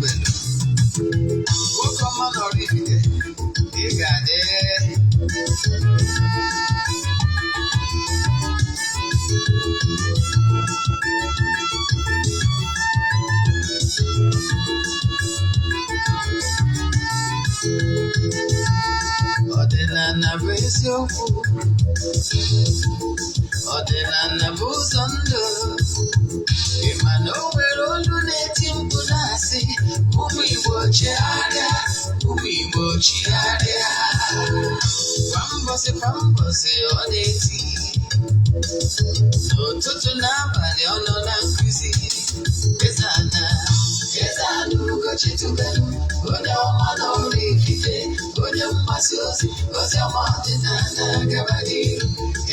Tubelu, nwoke ọma na Oraifite, ị ga-adị. Ọdịnala bụ eziokwu, ọdịnala bụ ụzọ ndụ. Ị ma na o nwere olu na-eti mkpu na-asị, ụmụ Igbo chegharịa, ụmụ Igbo chigharịa. Kwa mbọsị kwa mbọsị ọ na-eti, n'ụtụtụ na abalị ọ nọ na nkụzi. Eze-Ana, Eze-Ana Ugochi Tubelu, onye ọma na Oraifite, onye mgbasa ozi, ozi ọma ọdịnala gaba n'iru.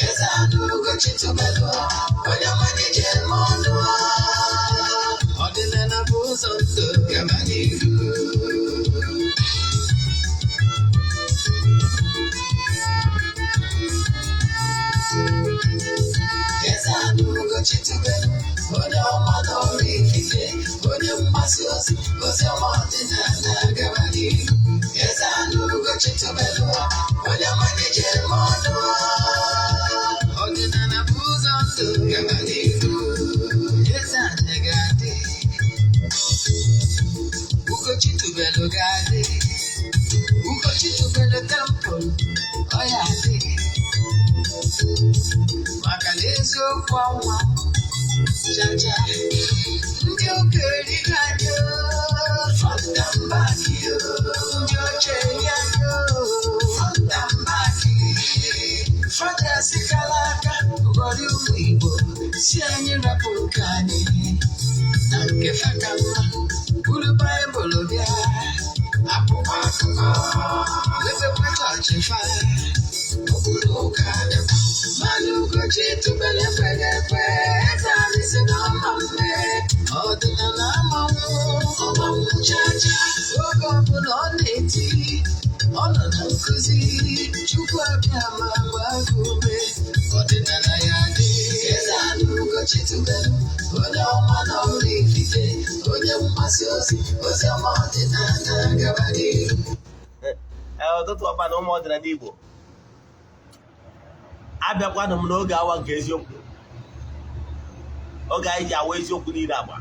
Eze-Ana Ugochi Tubelu, onye ọma na-eje eme ọnụ. Ọdịnala bụ ụzọ ndụ gaba n'iru. Eze-Ana Ugochi Tubelu, onye ọma na Oraifite, onye mgbasa ozi, ozi ọma ọdịnala gaba n'iru. Eze-Ana Ugochi Tubelu, onye ọma na-eje eme ọnụ. Ọdịnala bụ ụzọ ndụ gaba n'iru. Eze-Ana ga-adị, Ugochi Tubelu ga-adị, Ugochi Tubelu temple, ọ ya adị. Maka na eziokwu ọnwa chacha, ndị ụka erighị anyị oo, front and back oo, ndị oche eri anyị oo, front and back. Fada sikala aka ụghọrị ụmụ Igbo si anyị rapụ nke anyị na nke fa ka mma, buru Baịbụl bịa, akwụkwọ akụkọ mepekwa chọọchị fa, okpuru ụka dịkwa. Mmanụ Ugochi Tubelu ekweghị ekwe, eze anyị si na ọma mme, ọdịnala amanwụ, ọmanwụ chacha. Oge ọbụla ọ na-eti, ọ nọ na nkụzi, Chukwu abịa ma gbaa gị ume, ọdịnala ya dị. Eze-Ana Ugochi Tubelu, onye ọma na Oraifite, onye mgbasa ozi, ozi ọma ọdịnala gaba n'iru. Ee, ụtụtụ ọma na ụmụ ọdịnala Igbo. Abịakwanụ m n'oge awa nke eziokwu, oge anyị ji awa eziokwu niile agba.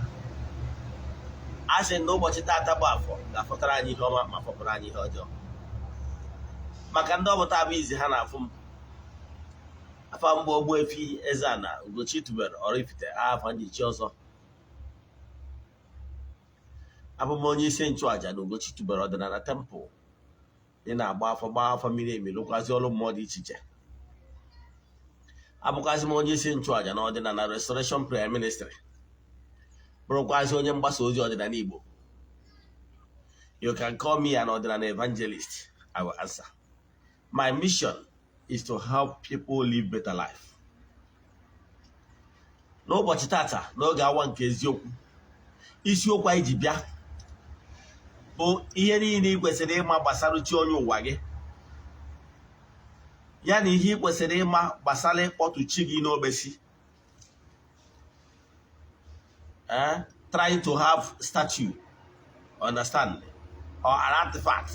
A sị na ụbọchị taata bụ afọ ga-afọtara anyị ihe ọma ma fọpụrụ anyị ihe ọjọọ. Maka ndị ọbụta bụ izi ha na-afụ m, afa mgbe Ogbuefi Eze-Ana Ugochi Tubelu Oraifite, afa njichi ọzọ. Abụ m onye isi nchụaja na Ugochi Tubelu ọdịnala temple dị na-agba afọ, gbaa afọ miri emi, lụkwazi ọrụ mmụọ dị iche iche. Abụkwazị m onye isi nchụaja na ọdịnala Restoration Prayer Ministry, bụrụkwazị onye mgbasa ozi ọdịnala Igbo. You can call me an ọdịnala evangelist, I will answer. My mission is to help people live better life. N'ụbọchị tata, n'oge awa nke eziokwu, isiokwu anyị ji bịa bụ ihe niile ị kwesịrị ịma gbasara chi onye ụwa gị, ya na ihe ị kwesịrị ịma gbasara ịkpọtụ chi gị n'okpesi. Trying to have statue, understand, or an artifact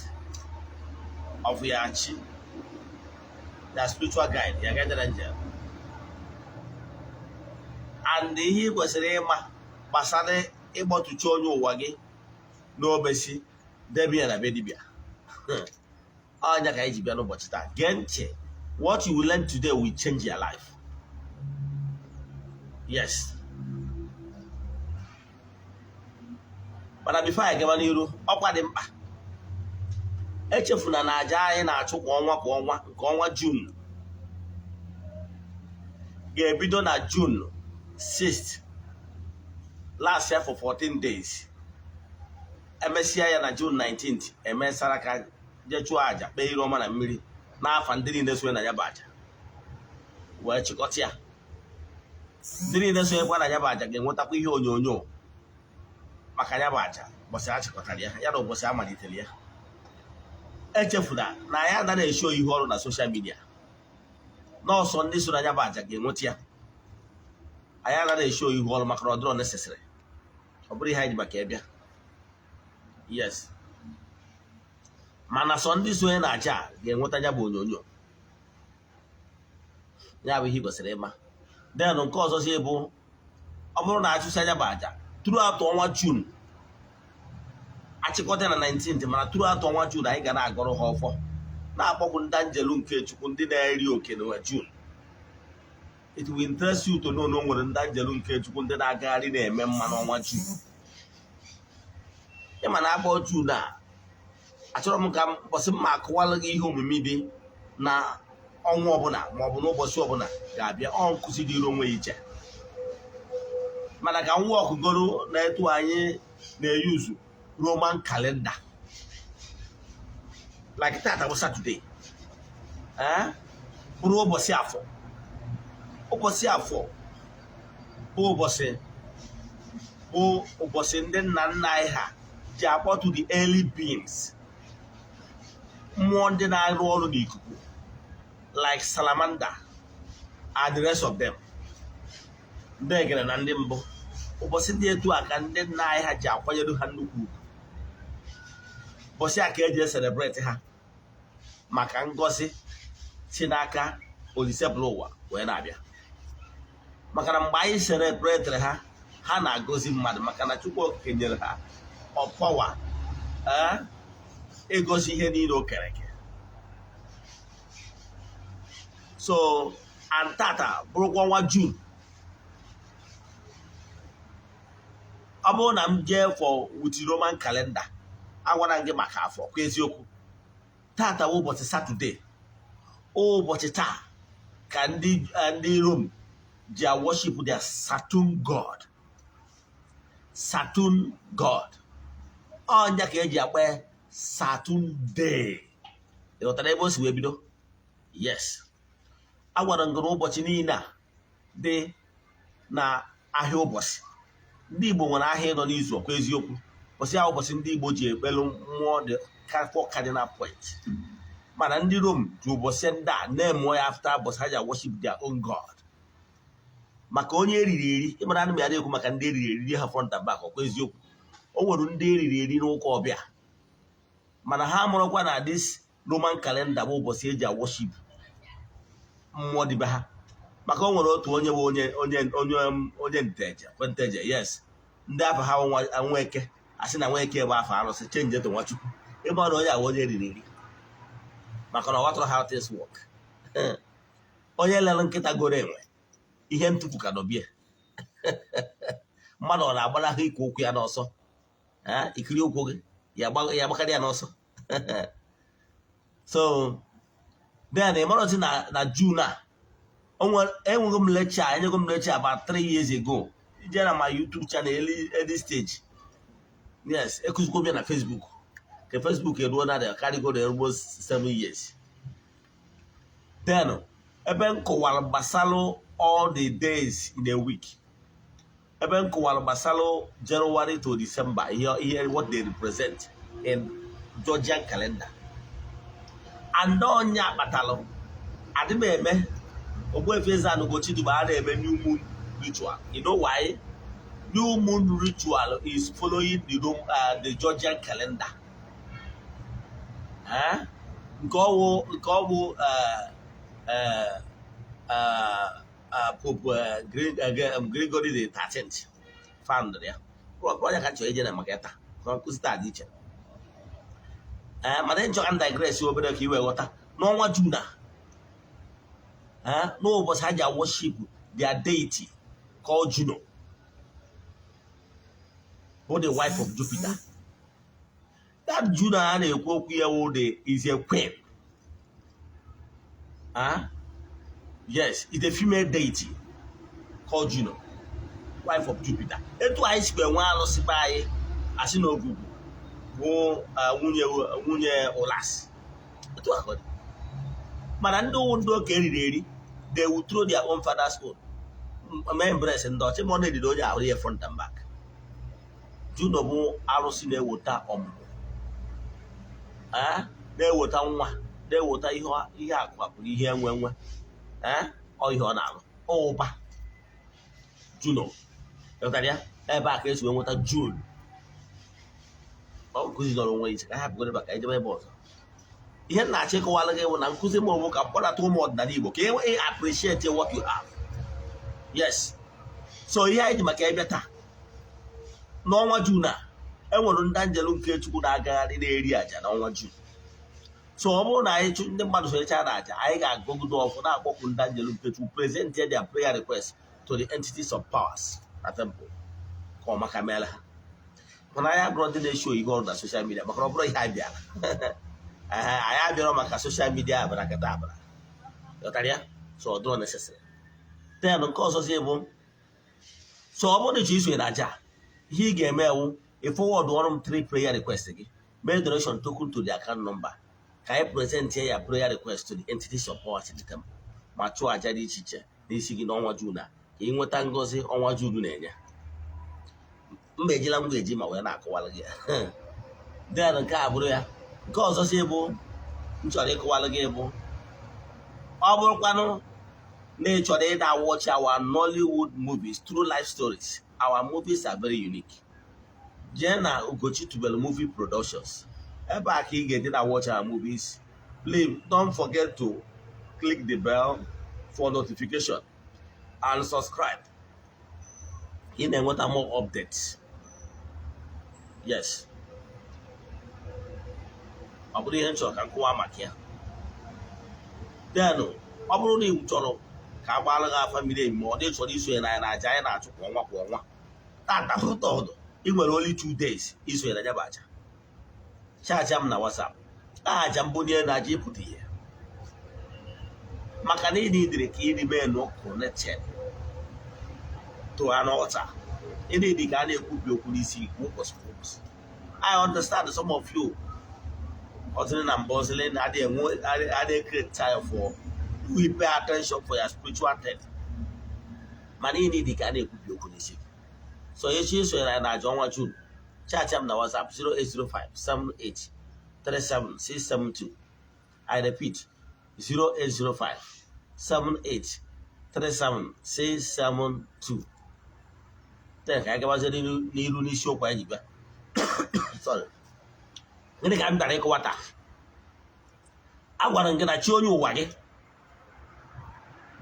of your chi, your spiritual guide, your guardian angel, and ihe ị kwesịrị ịma gbasara ịkpọtụ chi onye ụwa gị n'obesi, debe ya na be dibịa. Ọnya ka anyị ji bịa n'ụbọchị taa. Gee ntị, what you will learn today will change your life. Yes, mana before anyị gaba n'iru, ọkwa dị mkpa, echefuna na aja anyị na-achụ kwa ọnwa kwa ọnwa nke ọnwa June ga-ebido na June 6th, last year for 14 days, emesịa ya na June 19th, eme saraka, jee chụọ aja, kpee ire ọma na mmiri n'afa ndị niile sonye na ya bụ aja, wee chịkọta ya. Ndị niile sonyekwa na ya bụ aja ga-enwetakwa ihe onyonyo maka ya bụ aja ụbọchị a chịkọtara ya, ya na ụbọchị a malitere ya. Echefuna na ya anaghị eshi ihu ọrụ na social media, nọọsụ ndị so na ya bụ aja ga-enweta ya. Anyị anaghị eshi ihu ọrụ maka na ọ dịrọ necessary, ọ bụrụ ihe anyị ji maka ịbịa. Yes, mana sọ ndị sonye na aja a ga-enweta ya bụ onyonyo. Ya bụ ihe ị kwesịrị ịma. Then nke ọzọzi bụ, ọ bụrụ na achụsi anya bụ aja throughout ọnwa June, achịkọta na 19th, mana throughout ọnwa June anyị ga na-agọrọ ha ọfọ, na-akpọkwu ndị anjelu nke Chukwu, ndị na-eri oke na June. It will interest you to know na o nwere ndị anjelu nke Chukwu, ndị na-agagharị na-eme mma n'ọnwa June. Ịma na akpọ June a, achọrọ m ka ụbọchị mma akụwalụ gị ihe omimi dị na ọnwa ọbụla ma ọ bụ n'ụbọchị ọbụla ga-abịa. Ọ nkụzi dịrị onwe ya iche, mana ka nwa ọkụgoro na-etu anyị na-eyuzu Roman calendar, like tata bụ Saturday, ee, bụrụ ụbọchị Afọ. Ụbọchị Afọ bụ ụbọchị ndị nna nna anyị ha ji akpọtụ the early beings, mmụọ ndị na-arụ ọrụ n'ikuku like salamander and the rest of them, ndị egere na ndị mbụ. Ụbọchị ndị etu a ka ndị nna anyị ha ji akwanyere ha nnukwu ugwu. Ụbọchị a ka eji celebrate ha maka ngọzi si n'aka Olise bụrụ ụwa wee na-abịa, maka na mgbe anyị celebrate ha, ha na-agọzi mmadụ, maka na Chukwu Okike nyere ha ọpọwa ee ịgọzi ihe niile o kere eke. So and tata bụrụkwa ọnwa June. Ọ bụrụ na m jee for with Roman calendar, agwara m gị maka Afọ kwa eziokwu. Tata bụ ụbọchị Saturday. Ụbọchị taa ka ndị Rome ji worship their Saturn god. Saturn god ọnya ka eji akpa ya Saturn Day. Ị ghọtara ebe o si wee bido? Yes, agwara m gị na ụbọchị niile a dị na ahịa ụbọchị ndị Igbo nwere ahịa ịnọ n'izu. Ọkwa eziokwu? Ụbọchị ahụ, ụbọchị ndị Igbo ji ekpelu mmụọ dị four cardinal point, mana ndị Rome ji ụbọchị ndị a na-eme ya after ụbọchị ha ji worship their own god. Maka onye eriri eri, ịmara ana m ya na-ekwu maka ndị eriri eri ha front and back. Ọkwa eziokwu? O nwere ndị eriri eri n'ụka ọbịa, mana ha mụrụkwa na this Roman calendar bụ ụbọchị eji worship mmụọ dịbe ha. Maka o nwere otu onye bụ onye Nteje, Nteje, yes, ndị afọ ha Nweke, asị na Nweke bụ afọ arụsị, change to Nwachukwu. Ịma na onye ahụ onye eriri eri, maka na ọ ghọtara how things work. Onye lere nkịta goro enwe ihe ntụpụ ka nọbie mmadụ, ọ na-agbalahụ ike ụkwụ ya n'ọsọ. Ikiri ụkwụ gị ya agbakarị ya n'ọsọ. So then ị marọzi na June a enweghị m lecture, enyego m lecture about 3 years ago. Ije na my YouTube channel, early stage, yes, ekuzikwo m ya na Facebook. Ke Facebook eruo na karịgo na almost 7 years. Then ebe m kọwara gbasalụ all the days in a week, ebe m kọwara gbasalụ January to December, ihe what they represent in Georgian calendar and ọnya kpatalụ adị m eme Ogbuefi Eze-Ana Ugochi Dubem a na-eme new moon ritual. You know why? New moon ritual is following the Georgian calendar. Eh? Nke ọwụ Pope Gregory the 13th founded ya. Onye ka chọrọ ije na maka ya taa ka nkụzi taa dị iche. Ee, mana nchọ ka m digress obere ka i wee ghọta. N'ọnwa June a, n'ụbọchị ha ji worship their deity called Juno, who the wife of Jupiter. That Juno a na-ekwu okwu ya wụ the is a queen. Ah, yes, it's a female deity called Juno, wife of Jupiter. Etu anyị sikwa enwe arụsị be anyị, asị na Ogwugwu bụ nwunye Ụlas, etu a ka ọ dị. Mana ndị wụ ndị oke eriri eri, they will throw their own father's own mee embrace ndị ọchị ma ọ na-eriri onye ahụ ya front and back. Juno bụ arụsị na-eweta ọmụmụ, na-eweta nwa, na-eweta ihe akụ akụ na ihe enwe enwe. Ọ ihe ọ na-arụ ụba Juno. Ghọtara ya? Ebe a ka esi wee nweta June. Ọ nkụzi nọrọ onwe iche ka ha hapụgoro ebe a ka anyị jebe ebe ọzọ. Ihe m na-achọ ịkọwara gị bụ na nkụzi m bụ ka mkpọlata ụmụ ọdịnala Igbo ka e appreciate what you have. Yes, so ihe anyị ji maka ịbịa taa n'ọnwa June a, enwere ndị anjelu nke Chukwu na-agagharị na-eri àjà n'ọnwa June. So ọ bụrụ na anyị chụ ndị mmadụ sonyecha na àjà, anyị ga-agọgide ọfụ na-akpọkwu ndị anjelu nke Chukwu, present their prayer request to the entities of powers na temple ka ọ maka meela ha. Mana anyị abụrụ ndị na-esho ihe ọrụ na social media, maka na ọ bụrụ ihe anyị bịara. Ehe, anyị abịarọ maka social media abara kata abara, ghọtara ya? So ọ dịrọ necessary. Then nke ọzọzi bụ, so ọ bụrụ na ịchọ isonye na aja, ihe ị ga-eme ewu ị forward ọrụ m three prayer request gị, mee donation token to the account number, ka anyị present ya prayer request to the entities of power in the temple, ma chụọ aja dị iche iche n'isi gị n'ọnwa June a, ka ị nweta ngọzi ọnwa June na-enye. Mba, ejila ngwa eji ma wee na-akọwara gị ya. Then nke a bụrụ ya. Nke ọzọ si bụ m chọrọ ịkọwara gị bụ, ọ bụrụkwanụ na ị chọrọ ịda watch our Nollywood movies, true life stories, our movies are very unique. Jee na Ugochi Tubelu Movie Productions, ebe a ka ị ga-eje na watch our movies. Please don't forget to click the bell for notification and subscribe. Ị na-enweta more updates. Yes, ọ bụrụ ihe m chọrọ ka m kụwa maka ya. Then ọ bụrụ na ị chọrọ ka a gbaara gị afa miri emi, ma ọ dị chọrọ isonye na ya na aja anyị na-achụ kwa ọnwa kwa ọnwa, tata ọdụ ị nwere only 2 days isonye na ya bụ aja. Chat m na WhatsApp. Aja mbunye na aja ịpụta ihe, maka na ị nidiri ka ị remain connected to an altar. Ị nidi ka a na-ekwubi okwu n'isi kwa ụbọchị kwa ụbọchị. I understand some of you ọzịrị na mbụ ọzịrị na-adị enwe, adị create time for we pay attention for your spiritual thing, mana ị nidi ka a na-ekwubi okwu n'isi. So echi isonyere anyị na aja ọnwa June, chat m na WhatsApp 0805 78 37672. I repeat, 0805 78 37672. Then ka anyị gabazie n'iru n'isiokwu anyị ji bịa. Sorry, gịnị ka m bịara ịkọwa taa? A gwara m gị na chi onye ụwa gị,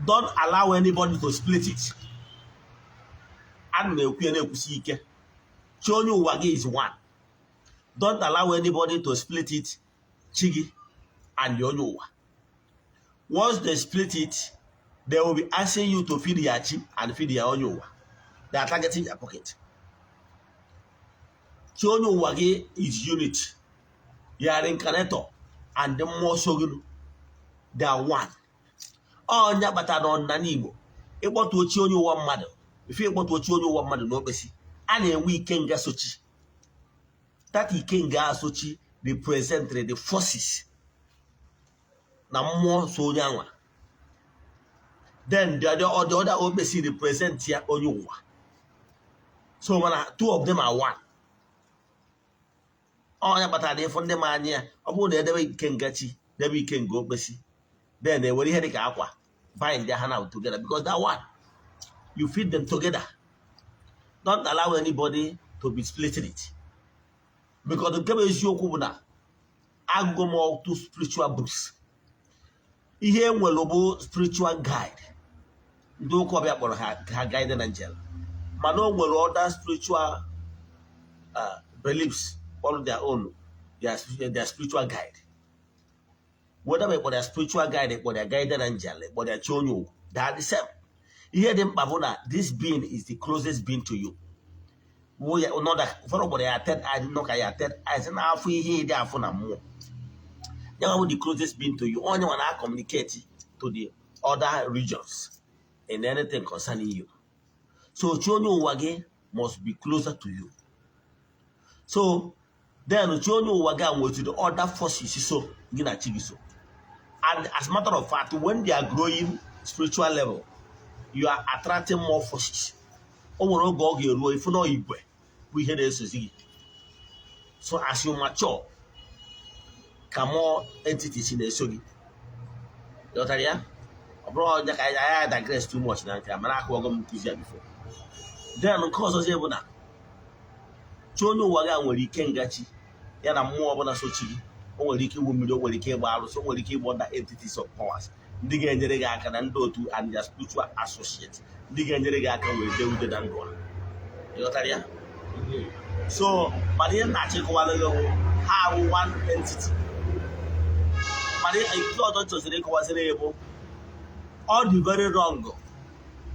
don't allow anybody to split it. A na-ekwu ya na-ekwusi ike, chi onye ụwa gị is one. Don't allow anybody to split it. Chi gị and onye ụwa, once they split it, they will be asking you to feed your chi and feed your onye ụwa. They are targeting your pocket. Chi onye ụwa gị is unit. Your reincarnator and the mmụọ so gị, they are one. Ọnya kpatara na ọdịnala Igbo, ịkpọtụ ochi onye ụwa mmadụ ife, ịkpọtụ ochi onye ụwa mmadụ n'okpesi, a na-enwe ikenga sochi. That ikenga sochi represent the forces na mmụọ so onye anwa. Then the other okpesi represent ya onye ụwa. So mana two of them are one. Ọnya kpatara na ịfụ ndị ma anya ya, ọ bụrụ na edebe ikenga chi, debe ikenga okpesi, then ewere ihe dịka akwa bind ha now together, because that one you feed them together. Don't allow anybody to be splitting it, because nke bụ eziokwu bụ na agụgụ m ọtụ spiritual books, ihe e nwere bụ spiritual guide. Ndị ụka ọbịa kpọrọ ha guardian angel, mana o nwere other spiritual beliefs kpọrọ their own their spiritual guide. Whether we kpọrọ ya spiritual guide, kpọrọ ya guardian angel, kpọrọ ya chi onye ụwa, they are the same. Ihe dị mkpa bụ na this being is the closest being to you. Wụ ya ụfọdụ kpọrọ ya third eye, nọ ka ya third eye na-afụ ihe ịdị afụ na mmụọ. Ya bụ the closest being to you, onye nwa na communicate to the other regions in anything concerning you. So chi onye ụwa gị must be closer to you. So then chi onye ụwa gị a nwetụ the other forces so gị na chi gị so. And as a matter of fact, when they are growing spiritual level, you are attracting more forces. O nwere oge ọ ga-eruo, ifu na igwe bụ ihe na-esozi gị. So as you mature, ka more entities na-eso gị. Ghọtara ya? Ọ bụrụ onye ka anyị digress too much na nke a, mana akụwago m nkụzi ya before. Then nke ọzọzi bụ na chi onye ụwa gị a nwere ike ngachi. Ya na mmụọ ọbụla sochi gị, o nwere ike igbu mmiri, o nwere ike ịgba arụsị, o nwere ike ịgba other entities of powers, ndị ga-enyere gị aka na ndị otu and their spiritual associate, ndị ga-enyere gị aka wee dee ude na ndụ a. Ịghọtara ya? So mana ihe nna-achọ ịkọwara gị bụ ha awụ one entity. Mana nke ọzọ chọziri ịkọwaziri ya bụ, ọ dị very wrong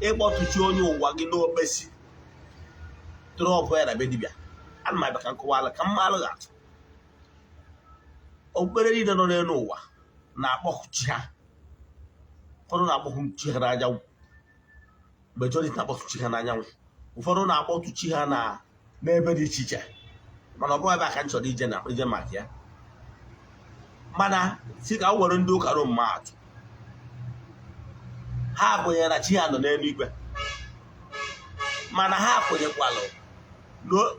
ịkpọtụchi onye ụwa gị n'okpesi, drop ya na be dibịa. Ana m abịa ka nkọwala ka mmalụ gị atụ. Okpukpere niile nọ n'elu ụwa na-akpọku chi ha. Ụfọdụ na-akpọku chi ha n'anyanwụ, majority na-akpọtu chi ha n'anyanwụ, ụfọdụ na-akpọtu chi ha na n'ebe dị iche iche. Mana ọ bụghị ebe a ka m chọrọ ije na ije maka ya. Mana si ka m were ndị ụka Rom maa atụ. Ha kwenyere na chi ha nọ n'eluigwe, mana ha kwenyekwalụ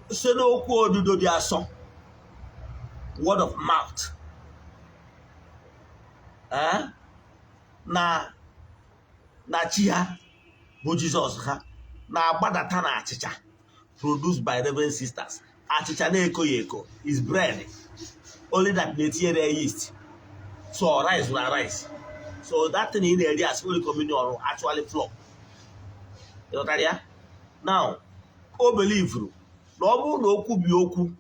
site n'okwu odudo dị asọ, word of mouth, na chi ha bụ Jizọs ha na-agbadata na achịcha produced by Reverend Sisters. Achịcha na-ekoghị eko is bread, only that na-etinyere ya yeast. So rice na rice, so that thing ị na-eri as Holy Communion, actually flour. Ịghọtara ya? Now, o believeru na ọ bụrụ na okwu bi okwu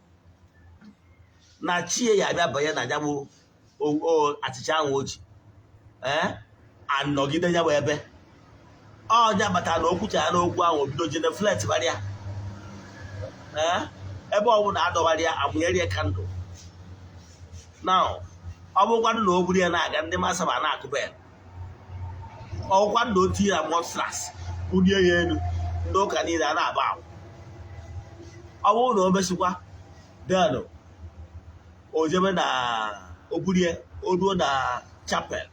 na chie ya abịa banye na ya bụ achịcha ahụ o ji ee anọgide ya bụ ebe ọnya batara na okwu chara n'okwu ahụ, o bido genuflect bara ee ebe ọ bụla adọbara ya, amụnyere ya candle. Now, ọ bụrụkwanụ na o buru ya na-aga, ndị masaba na-akụ bell. Ọgwụkwa na o tinye na monstrance, bulie ya elu, ndị ụka niile a na-aba ahụ. Ọ bụrụ na o mesikwa, then o jebe na o bulie, o ruo na chapel,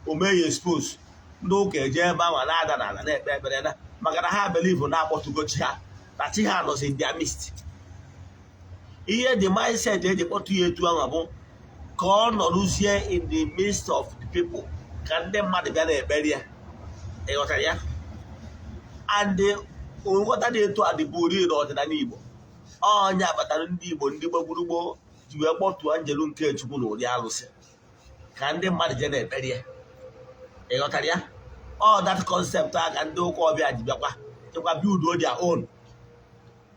o mee ya expose, ndị ụka eje ebe ahụ na-ada n'ala na-ekpe ekpere na maka na ha believe na-akpọtụgo chi ha, na chi ha nọzi in their midst. Ihe the mindset eji kpọtụ ya etu ahụ bụ ka ọ nọrụzie in the midst of the people, ka ndị mmadụ bịa na-ekpere ya. Ịghọtara ya? And nghọta dị etu a dịbụ uri n'ọdịnala Igbo. Ọnya kpatara ndị Igbo, ndị gbagburu ji wee kpọtụọ njelu nke Chukwu na ụdị alụsị ka ndị mmadụ jee na-ekpere ya. Ịghọtara ya? All that concept a ka ndị ụka ọbịa ji bịakwa chekwa build their own,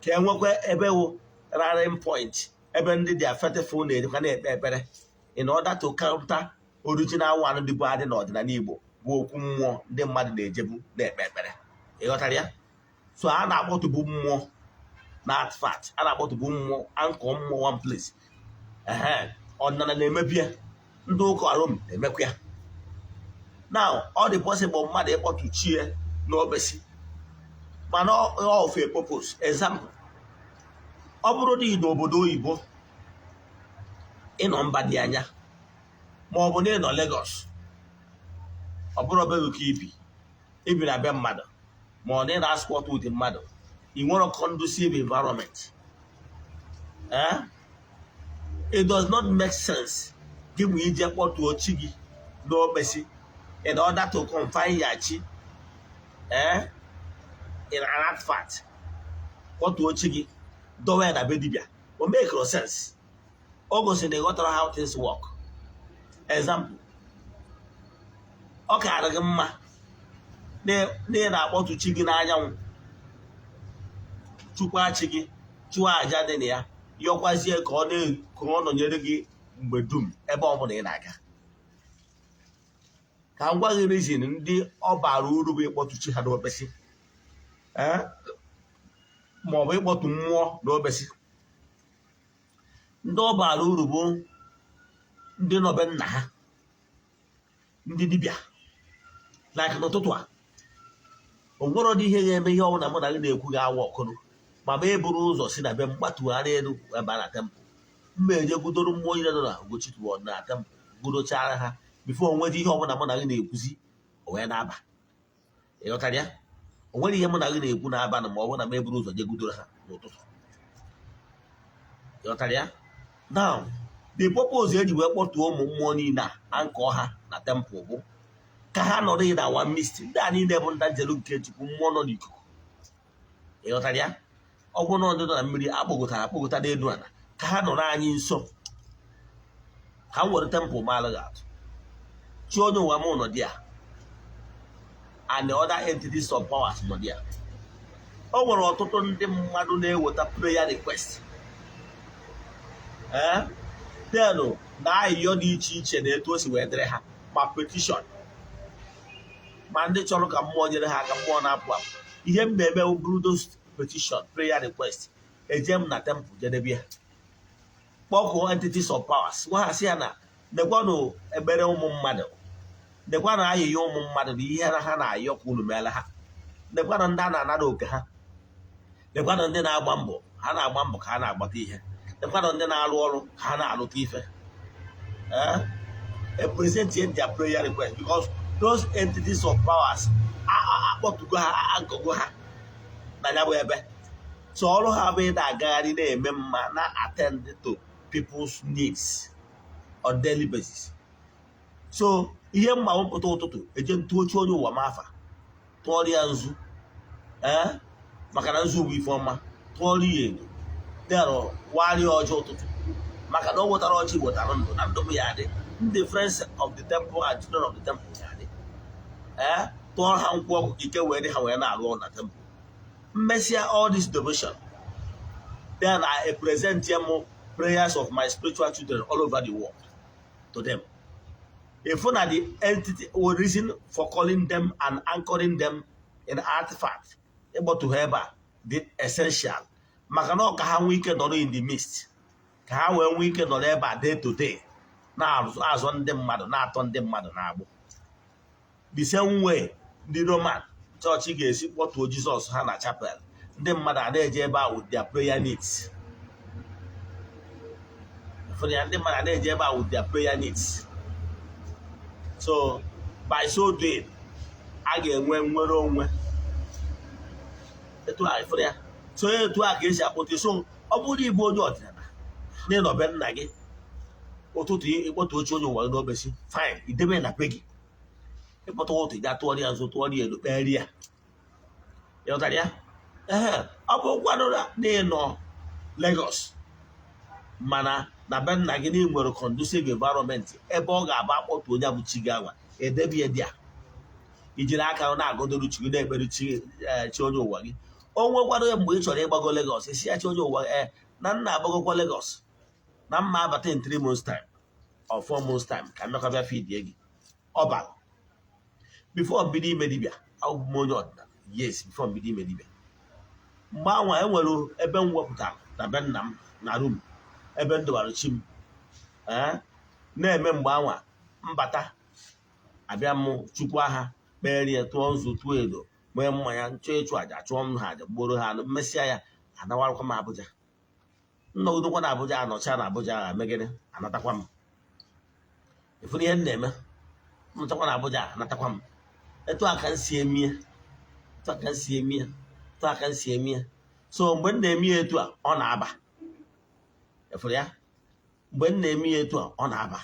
ka enwekwa ebe wụ rallying point, ebe ndị dị faithful na-ejekwa na-ekpe ekpere, in order to counter original one dịbụ adị n'ọdịnala Igbo, bụ okwu mmụọ ndị mmadụ na-ejebu na-ekpe ekpere. Ịghọtara ya? So a na-akpọtụbu mmụọ na artifact, a na-akpọtụbu mmụọ ankọ mmụọ one place. Ehe, ọdịnala na-emebi ya, ndị ụka Rom na-emekwa ya. Now, ọ dị possible mmadụ ịkpọtụ chie n'obesi, mana ọ for a purpose. Example, ọ bụrụ na ị n'obodo oyibo, ịnọ mba dị anya, ma ọ bụ na ịnọ Lagos, ọ bụrụ be gị ka ibi na be mmadụ, ma ọ na ị na-asquat with mmadụ, ị nwere conducive environment, eh? It does not make sense gị bụ ije kpọtuo chi gị n'okpesi in order to confine your chi, eh, in an artifact. Kpọtuo chi gị, dọwa ya na be dibịa, o make no sense. O gosiri na ị ghọtara how things work. Example, ọ kaara gị mma na ị na-akpọtu chi gị n'anyanwụ, chukwa chi gị, chụọ aja dị na ya, yọkwazie ka ọ nọnyere gị mgbe dum ebe ọ bụla ị na-aga. Ka m gwa gị reason ndị ọ bara uru bụ ịkpọtu chi ha n'okpesi, ma ọ bụ ịkpọtu mmụọ n'okpesi. Ndị ọ bara uru bụ ndị nọbe nna ha, ndị dibịa. Like n'ụtụtụ a, o nwere ọdị ihe ga-eme ihe ọbụla mụ na gị na-ekwu ga-awa ọkụrụ ma ma eburu ụzọ si na be m gbatugharị elu ebe a na temple mma, eje gudoro mmụọ niile nọ na Ugochi na temple, gudochara ha before onwede ihe ọbụla mụ na gị na-ekwuzi o wee na-aba. Ịghọtara ya? O nwere ihe mụ na gị na-ekwu na-aba na ma ọ bụrụ na m eburu ụzọ je gudoro ha n'ụtụtụ. Ịghọtara ya? Now, the purpose eji wee kpọtuo ụmụ mmụọ niile a ankọ ha na temple bụ ka ha nọrọ na our midst. Ndị a niile bụ ndị njelu nke Chukwu, mmụọ nọ n'ikuku. Ịghọtara ya? Ọ bụrụ na ndị nọ na mmiri akpọgotara akpọgota n'elu ala, Ka ha nọrọ anyị nso. Ka m were temple maalụ gị atụ. Chi onye ụwa m nọ dị a and the other entities of powers nọ dị a. O nwere ọtụtụ ndị mmadụ na-eweta prayer request, ee, then na ayịyọ dị iche iche na etu o si wee dịrị ha, ma petition, ma ndị chọrọ ka mmụọ nyere ha aka, mmụọ na-apụ apụ. Ihe m na-eme bụrụ those petition, prayer request, eje m na temple, jedebe ya, kpọkụọ entities of powers, gwa ha sị ya na nekwanụ ekpere ụmụ mmadụ, nekwanụ ayịyọ ụmụ mmadụ na ihe ha na-ayọ ka unu meela ha, nekwanụ ndị a na-anara oke ha, nekwanụ ndị na-agba mbọ, ha na-agba mbọ ka ha na-agbata ihe, nekwanụ ndị na-arụ ọrụ ka ha na-arụta ife. Eh, present their prayer request, because those entities of powers akpọtugo ha, agụgo ha na ya bụ ebe. So ọrụ ha bụ ịda agagharị na-eme mma, na attend to people's needs on daily basis. So ihe mma pụta ụtụtụ, eje ntụochi onye ụwa m afa, tụọrọ ya nzu, ee, maka na nzu bụ ife ọma, tụọrọ ya edo, then warịa ọjọọ ụtụtụ, maka na o wetara ọchị, wetara ndụ, na ndụ m ya adị, ndị friends of the temple and children of the temple ya adị. Ee, tụọrọ ha nkwụ ọkụ ka ike wee dị ha wee na-arụ ọrụ na temple. Mmesịa all this devotion, then I present them prayers of my spiritual children all over the world to them. If na the entity or reason for calling them and anchoring them in artifact, ịkpọtụ ha ebe a dị essential, maka na ọ ka ha nwee ike nọrọ in the midst, ka ha wee nwee ike nọrọ ebe a day to day na-azụ ndị mmadụ, na-atọ ndị mmadụ na-agbụ. The same way ndị Roman chọọchị ga-esi kpọtuo Jizọs ha na chapel, ndị mmadụ a na-eje ebe a with their prayer needs. Ụfọdụ ya, ndị mmadụ a na-eje ebe a with their prayer needs. So by so doing, a ga-enwe nnwere onwe etu a. Ịfụrụ ya? So etu a ka esi akpọta. So ọ bụrụ na ịbụ onye ọdịnala na ịnọbe nna gị, ụtụtụ ịkpọta oche onye ụwa gị n'obesi, fine, idebe na be gị. Ịkpọta ụtụ, ị ga tụọrọ ya nzu, tụọrọ ya elu, kpere ya. Ịghọtara ya? Ee, ọ bụ kwanụ na ịnọ Lagos, mana na be nna gị na ị nwere conducive environment ebe ọ ga-abụ akpọtu onye bụ chi gị anwa, edebe ya dị a, ijiri aka na-agọdoro chi gị, na-ekpere chi, chi onye ụwa gị. O nwekwara mgbe ị chọrọ ịgbago Lagos, isi ya chi onye ụwa, ee, na nna agbagokwa Lagos, na mma abata in 3 months time or 4 months time, ka mmekọ bịa fidie gị. Ọ bara before mbido ime dibịa, abụ m onye ọdịnala, yes. Before mbido ime dibịa, mgbe anwa enwere ebe m wepụtara na be nna m na room ebe m dọbara chi m, ee, na-eme mgbe anwa mbata, abịa m chukwu agha, kpere ya, tụọ nzu, tụọ edo, nwee mmanya, chọọ ịchụ àjà, chụọ m ha àjà, gboro ha anụ. Mmesịa ya, anawarakwa m Abuja, nnọgidekwa na Abuja, anọcha na Abuja, megide anatakwa m. Ịfụrụ ihe m na-eme? Nọchakwa na Abuja, anatakwa m. Etu a ka m si emie, etu a ka m si emie, etu a ka m si emie. So mgbe m na-eme ya etu a, ọ na-aba. Ịfụrụ ya? Mgbe m na-eme ya etu a, ọ na-aba.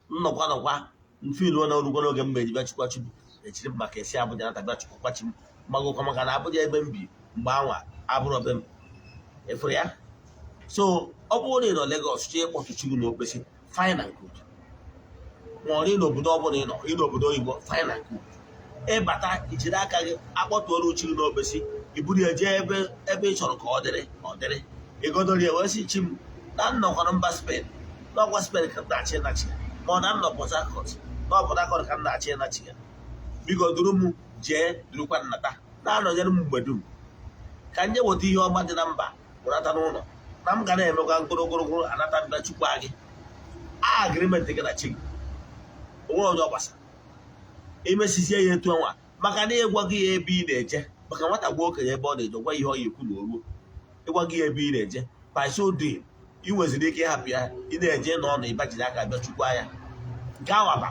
Nnọkwa nọkwa mfiluo na orugwo n'oge m eji bịa chukwa chukwu, echiri m maka esi Abuja nata, bịa chukwukwa chi m, magokwa, maka na Abuja ebe m bi mgbe anwa abụrụ be m. Ịfụrụ ya? So ọ bụrụ na ị nọ Lagos chọọ ịkpọtụ chukwu na okpesi, fine and good. Ma ọ n'obodo ọbụla ị nọ, ị n'obodo oyibo, fine and good. Ịbata, ijiri aka gị akpọtuola chi gị n'okpesi, iburu ya jee ebe ebe ị chọrọ ka ọ dịrị, ọ dịrị. Ịgodoro ya wee sị, chi m, na nnọkwara mba Spain, n'ọkwa Spain ka m na-achị ịnachi ya, ma ọ na nnọ Port Harcourt, na Port Harcourt ka m na-achị ịnachi ya, biko duru m jee, durukwa nnata, na-anọnyere m mgbe dum, ka nye weta ihe ọma dị na mba wụnata n'ụlọ, na m ga na-emekwa mkpụrụ ogologo anata mbịa chukwu gị. Agreement gị na chi gị, onwe onye ọ gbasara. Imesizie ya etu anwa, maka na ịgwa gị ya ebe ị na-eje, maka nwata gwa okenye ebe ọ na-eje, gwa ihe ọ ya ekwu na o ruo. Ịgwa gị ya ebe ị na-eje, by so doing, ị nweziri ike ịhapụ ya. Ị na-eje nọ na ịba jiri aka bịa chukwu ya nke awaba.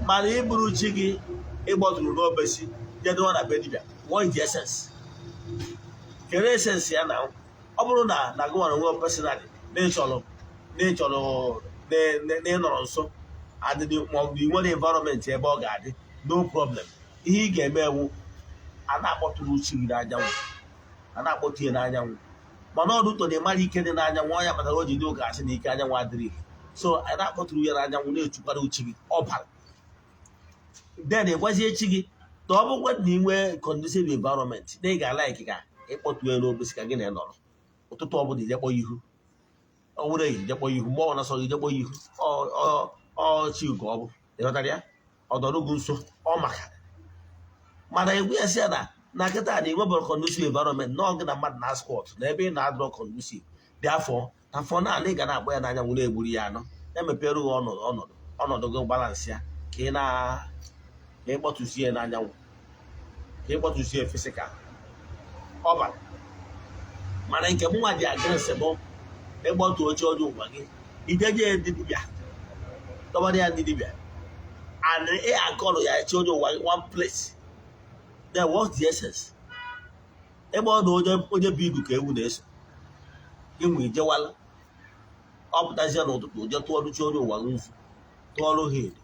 Mana ịbụrụ chi gị ịgbọtụrụ n'obesi jedowa na be dibịa, what is the essence? Kere essence ya? Na ọ bụrụ na gị nwere onwe personally, na ịchọrọ na ịnọrọ nso adịdị, ma ọ bụ ị nwere environment ebe ọ ga-adị, no problem. Ihe ị ga-eme ewu, a na-akpọtụrụ chi gị n'anyanwụ, a na-akpọtụ ya n'anyanwụ. Mana ọdụ ụtọ na-emara ike dị n'anyanwụ, ọ ya kpatara o ji dị ụka asị na ike anyanwụ adịrị. So anyị na-akpọtụrụ ya n'anyanwụ, na-echukwara uchi gị ọbara. Then ịgwazie chi gị na ọ bụkwa na ị nwee conducive environment, na ị ga-alike ka ịkpọtụ ya n'obesi, ka gị na nọrọ ụtụtụ ọbụla, ije kpọ ihu, ọ bụrụ ehi ije kpọ ihu, mgbe ọ na sọ gị ije kpọ ihu ọchị ka ọ bụ. Ịghọtara ya? Ọ dọrọ gị nso ọ maka. Mana egwu ya sị ya na kịta na enwebere conducive environment, na ọ gị na mmadụ na squat na ebe ị na-adọrọ conducive dị afọ na afọ naanị ị ga na-akpọ ya n'anyanwụ, na-egburu ya anọ, emepere gị ọnọdụ gị, balance ya, ka ị na ka ị kpọtụzie n'anyanwụ, ka ị kpọtụzie physical ọbara. Mana nke m nwa dị against bụ ịgbọtụ oche ọjọọ ụwa gị, ijeje ndị dibịa dọbara ya, ndị dibịa and ị akọrọ ya chi onye ụwa gị one place. Then what's the essence? Ebe ọ na onye bụ igu ka ewu na-eso inwe, ijewala, ọ pụtazie n'ụtụtụ, je tụọrụ chi onye ụwa gị nzu, tụọrụ ha edo.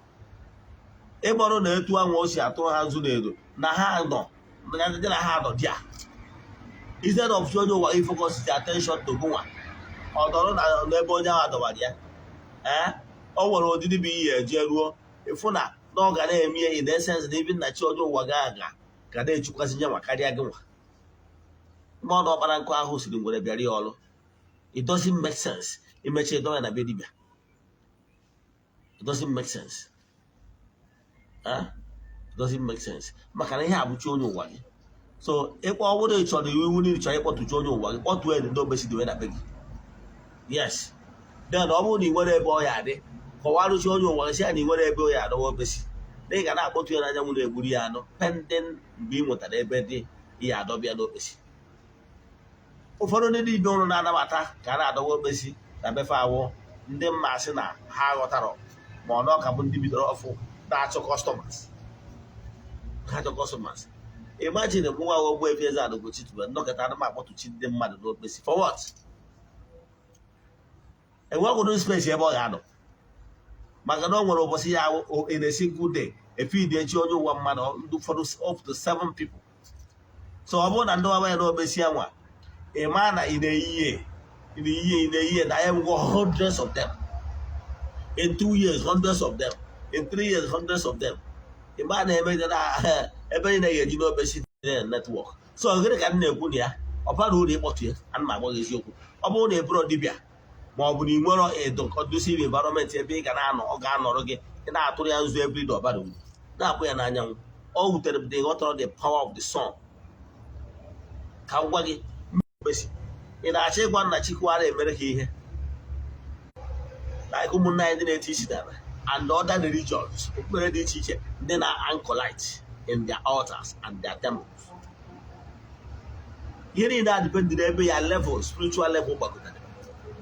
Ebe ọrụ na etu anwa o si atụrụ ha nzu na edo na ha nọ na ha nọ dia, instead of chi onye ụwa gị focus the attention to gụnwa, ọ dọrọ n'ebe onye ahụ dọbara ya. Ee, o nwere ụdịdị bụ ihe eje ruo ịfụ na ọ ga na-eme ya in essence na even na chi onye ụwa gị aga ga na-echukwasị nye nwa karịa gị nwa. Mgbe ọ na ọkpara nkụ ahụ siri ngwere bịara ya ọrụ, it doesn't make sense. Imechi edowe na be dibịa, it doesn't make sense. Huh? It doesn't make sense, maka na ihe abụchi onye ụwa gị. So ịkpọ, ọ bụrụ ị chọrọ iwu niile, chọrọ ịkpọtụchi onye ụwa gị, kpọtụọ ya ndị obesi dowe na be gị. Yes. Then ọ bụrụ na ị nwere ebe ọ ya adị, kọwarụchi onye ụwa gị, sị ya na ị nwere ebe ọ ya adọwa obesi, na ị ga na-akpọtụ ya n'anyanwụ, na-egburu ya anụ, pending mgbe ị nwetara ebe dị ihe adọbịa n'okpesi. Ụfọdụ ndị dibịa ụlọ na-anabata ka a na-adọwa okpesi na befe awụ ndị mma asị na ha ghọtara, ma ọ na ọka bụ ndị bidoro ọfụ na-achọ customers, na-achọ customers. Imagine mụ nwa Ogbuefi Eze-Ana Ugochi tubelu nnọkọta ana m akpọtụchi ndị mmadụ n'okpesi. For what? Enweghị space ebe ọ ga-anọ, maka na o nwere ụbọchị ya in a single day efidi echi onye ụwa mmadụ ndị ụfọdụ up to seven people. So ọ bụrụ na ndị nwa ya n'okpesi anwa, ị maa na ị na-eyihe ị na-eyihe ị na-eyihe na ya nwego hundreds of them in 2 years, hundreds of them in 3 years, hundreds of them. Ị maa na ebe na ebe niile ga-eji n'okpesi network. So gịnị ka m na-ekwu na ya? Ọ bara uru ịkpọtụ ya. Ana m agwa gị eziokwu, ọ bụrụ na ị bụrụ dibịa, ma ọ bụ na ị nwere edo conducive environment ebe ị ga na-anọ, ọ ga-anọrọ gị, ị na-atụrụ ya nzu every day, ọbara uru na-akpụ ya n'anyanwụ. Ọ wutere m, ghọtara the power of the sun. Ka m gwa gị mkpesi, ị na-achọ ịgwa nna Chikwara emere ha ihe like ụmụnne anyị ndị na-eti isi n'ala and other religions, okpukpere dị iche iche, ndị na-anchor in their altars and their temples. Ihe niile a depend n'ebe ya level, spiritual level gbagotara,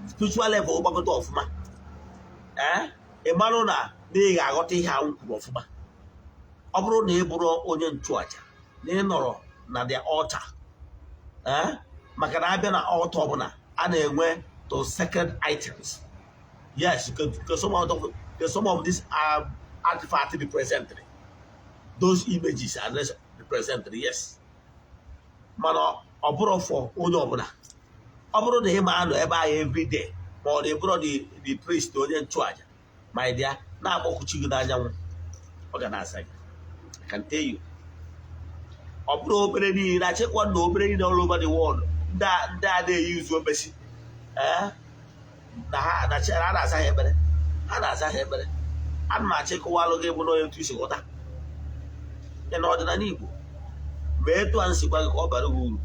spiritual level gbagota ọfụma. Ee, ị marụ na ị ga-aghọta ihe ahụ kwuru ọfụma. Ọ bụrụ na ị bụrụ onye nchụaja na ị nọrọ na the altar, ee, maka na abịa na altar ọbụla, a na-enwe to sacred items. Yes, because some of these artifacts represent those images are represented. Yes, mana ọ bụrụ for onye ọbụla, ọ bụrụ na ị ma anọ ebe ahụ everyday, ma ọ na-ebụrụ the priest, onye nchụaja, my dear, na-akpọkuchi gị n'anyanwụ, ọ ga na-asa gị. I can tell you, ọ bụrụ obere niile na-achịkwa na obere niile all over the world, ndị a na-eyi uzu okpesi, ee, na ha na ha na-aza ha ekpere, ha na-aza ha ekpere. Ana m achịkọwalụ gị bụ na onye otu isi ghọta ya na ọdịnala Igbo ma etu a nsikwa gị ka ọ bara gị uru.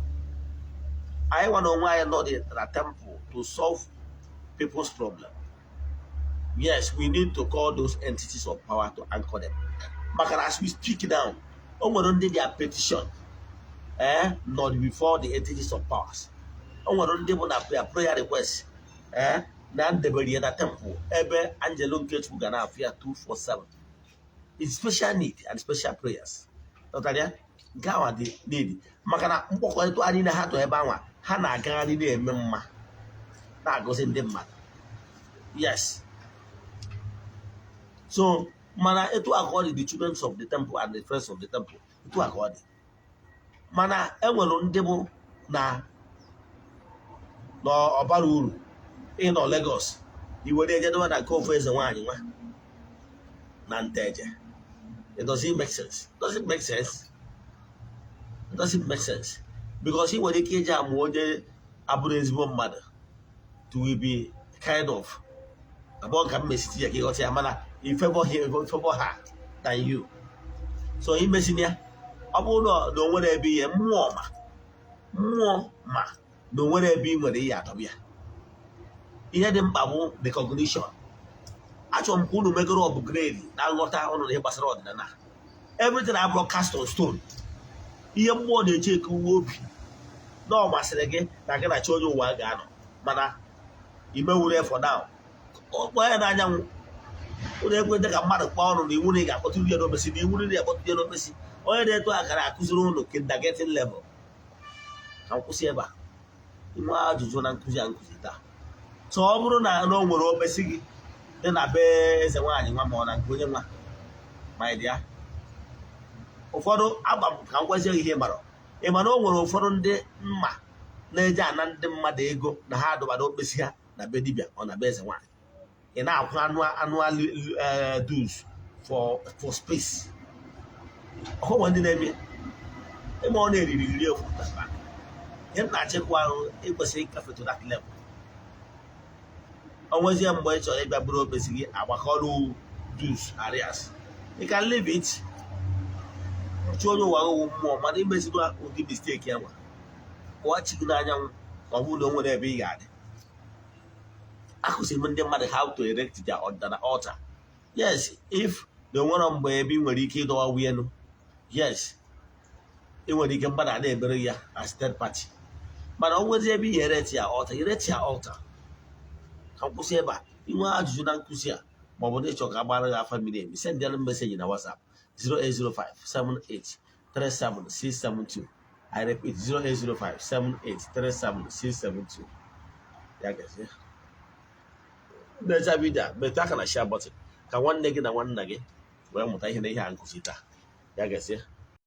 Anyị nwa na onwe anyị nọ dị na temple to solve people's problem. Yes, we need to call those entities of power to anchor them, maka na as we speak now, o nwere ndị their petition not before the entities of powers. O nwere ndị bụ na prayer request na ndebere ya na temple ebe angelo nke Chukwu ga na-afụ ya 247. It's special need and special prayers. Ghọtara ya? Nke ahụ dị need, maka na mkpọkọrịta anyị na ha tọ ebe anwa, ha na-agagharị na-eme mma, na-agọzi ndị mmadụ. Yes. So mana etu a ka ọ dị, the children of the temple and the friends of the temple, etu a ka ọ dị. Mana enwere ndị bụ na Na ọ bara uru ịnọ Lagos iwere ejedowe na nke ofu eze nwaanyị nwa na Nteje. It doesn't make sense. Doesn't make sense. It doesn't make sense because ị nwere ike iji amụ onye abụrụ ezigbo mmadụ to will be kind of abụọ ka m mesiti ya ka ịghọta ya, mana i favor him, favor her than you. So imesina ya, ọ bụrụ na o nwere ebe ihe mmụọ ma, mmụọ ma na o nwere ebe ị nwere ihe adọba ya. Ihe dị mkpa bụ recognition. Achọrọ m ka unu megoro upgrade na nghọta ụnụ na ihe gbasara ọdịnala. Everything abụrụ cast on stone. Ihe mmụọ na-eche eke uwe obi na ọ masịrị gị na gị na chi onye ụwa ga-anọ, mana imewuru for now, kpọọ ya n'anyanwụ. Ụlọ ekwentị ka mmadụ kpọọ ọnụ na iwu na ị ga-akpọtụ ya n'okpesi, na iwu na ị ga-akpọtụ ya n'okpesi. Onye na-eto akara akụziri ụnụ kindergarten level. Ka m kwụsị ebe a. Inwe ajụjụ na nkụzi a nkụzi taa, so ọ bụrụ na o nwere okpesi gị dị na be eze nwaanyị nwa ma ọ na nke onye nwa ma ị dị ya ụfọdụ agba m ka m gwazie gị ihe ị mara. Ị ma na o nwere ụfọdụ ndị mma na-eje ana ndị mmadụ ego na ha adọbara okpesi ha na be dibịa ọ na be eze nwaanyị. Ị na-akwụ annual dues for space. Ọhụrụ ndị na-eme ịma ọ na-eriri iri efu na bank. Ihe m na-achịkwa ahụ, ịkwesịrị ịgafe to that level. O nwezie mgbe ị chọrọ ịbịa bụrụ okpesi gị agbakọrọ dues arrears, you can leave it. Chi onye ụwa owu mmụọ, mana imezigo ụdị mistake ya nwa kpụọ chi gị n'anyanwụ ma ọ bụrụ na o nwere ebe ị ga-adị. Akụziri m ndị mmadụ how to erect their ọdịnala altar. Yes, if na onwere mgbe ebe ị nwere ike ịdọwa elu, yes, ị nwere ike mmadụ a na-ebere ya as third party, mana o nwezi ebe ị erect ya altar, erect ya altar. Ka m kwụsị ebe a. Inwe ajụjụ na nkụzi a ma ọ bụ na ịchọ ka agbara gị afa miri emi, send ịalụ message na WhatsApp 0805 78 37672. I repeat, 0805 78 37672. Ya gazie. Na-echa video a, metụ aka na share button ka nwanne gị na nwanna gị wee mụta ihe na ihe a nkụzi taa. Ya gazie.